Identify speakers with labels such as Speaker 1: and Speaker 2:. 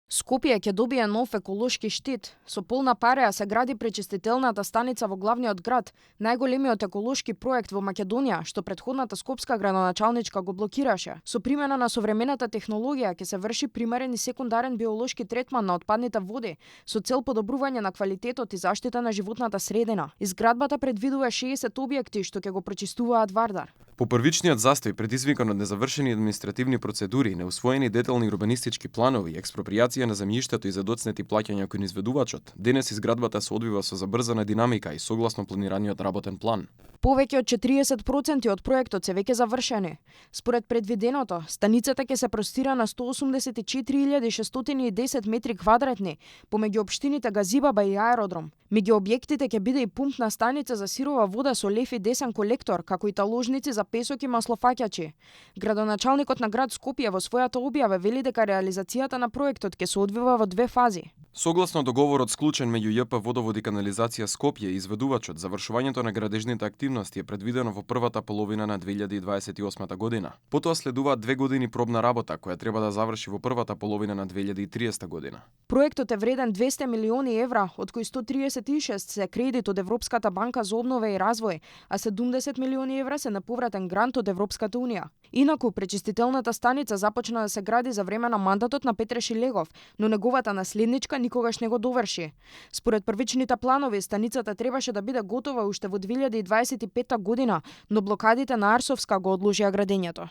Speaker 1: Скопје ќе добие нов еколошки штит. Со полна пареја се гради пречистителната станица во главниот град, најголемиот еколошки проект во Македонија, што претходната скопска градоначалничка го блокираше. Со примена на современата технологија ќе се врши примерен и секундарен биолошки третман на отпадните води, со цел подобрување на квалитетот и заштита на животната средина. Изградбата предвидува 60 објекти што ќе го пречистуваат Вардар.
Speaker 2: По првичниот застој, предизвикан од незавршени административни процедури, неусвоени детални урбанистички планови, експроприација на земјиштето и задоцнети плаќања кон изведувачот, денес изградбата се одвива со забрзана динамика и согласно планираниот работен план.
Speaker 1: Повеќе од 40% од проектот се веќе завршени. Според предвиденото, станицата ќе се простира на 184.610 метри квадратни, помеѓу општините Газибаба и Аеродром. Меѓу објектите ќе биде и пумпна станица за сирова вода со лев и десен колектор, како и таложници за песок и маслофаќачи. Градоначалникот на град Скопје во својата објава вели дека реализацијата на проектот ќе се одвива во две фази.
Speaker 2: Согласно договорот склучен меѓу ЈП Водовод и канализација Скопје и изведувачот, завршувањето на градежните активности е предвидено во првата половина на 2028 година. Потоа следуваат 2 години пробна работа, која треба да заврши во првата половина на 2030 година.
Speaker 1: Проектот е вреден 200 милиони евра, од кои 136 се кредит од Европската банка за обнова и развој, а 70 милиони евра се неповратен грант од Европската унија. Инаку, пречистителната станица започна да се гради за време на мандатот на Петре Шилегов, но неговата наследничка никогаш не го доврши. Според првичните планови, станицата требаше да биде готова уште во 2025 година, но блокадите на Арсовска го одложија градењето.